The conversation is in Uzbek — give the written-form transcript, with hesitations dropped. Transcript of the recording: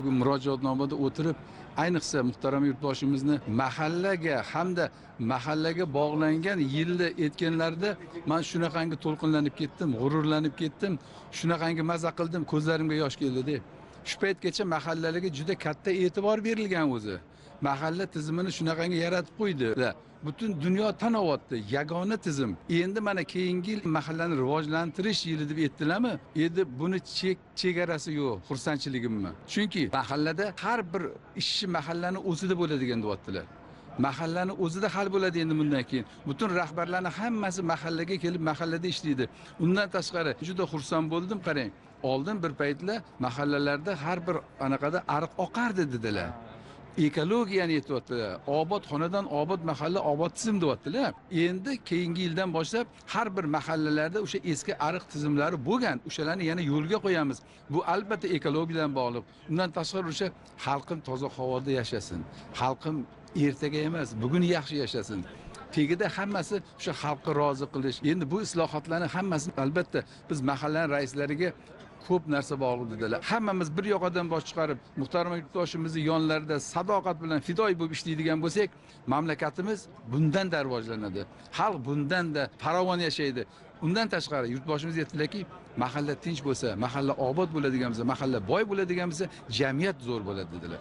Bugun murojaatnomada o'tirib, ayniqsa muhtaram yurtboshimizni mahallaga hamda mahallaga bog'langan yilni aytganlarida men shunaqangi to'lqinlanib ketdim, g'ururlanib ketdim, shunaqangi maza qildim, ko'zlarimga yosh keldi deb. Shu paytgacha mahallalarga juda katta e'tibor berilgan o'zi. Mahalla tizimini shunaqangi yaratib qo'ydi. Butun dunyo tan olyapti, yagona tizim. Endi mana keyingi yil mahallani rivojlantirish yili deb aytdilarmi? Endi buni chegarasi yo'q, xursandchiligimmi? Chunki mahallada har bir ishchi mahallani o'zida bo'ladigan deyaptilar. Mahallani o'zida hal bo'ladi endi bundan keyin. Butun rahbarlarning hammasi mahallaga kelib mahallada ishlaydi. Undan tashqari juda xursand bo'ldim, qarang. Oldin bir paytlar mahallalarda har bir anaqada ariq oqardi dedilar. Ekologiyani aytyaptilar. Obod xonadon, obod mahalla, obod tizim deyaptilar. Endi keyingi yildan boshlab har bir mahallalarda o'sha eski ariq tizimlari bo'lgan, o'shalarni yana yo'lga qo'yamiz. Bu albatta ekologiya bilan bog'liq. Undan tashqari o'sha xalqim toza havoda yashasin. Xalqim ertaga emas, bugun yaxshi yashasin. Tagida hammasi o'sha xalqni rozi qilish. Endi bu islohotlarni hammasi albatta biz mahallaning raislariga ko'p narsa bog'liq dedilar. Hammamiz bir yoqadan bosh chiqarib, muhtaram yurtdoshimizni yonlarida sadoqat bilan fidoyi bo'lib ishlaydigan bo'lsak, mamlakatimiz bundan-da rivojlanadi. Xalq bundan-da farovon yashaydi. Undan tashqari yurtboshimiz aytdilarki, mahalla tinch bo'lsa, mahalla obod bo'ladigan bo'lsa, mahalla boy bo'ladigan bo'lsa, jamiyat zo'r bo'ladi dedilar.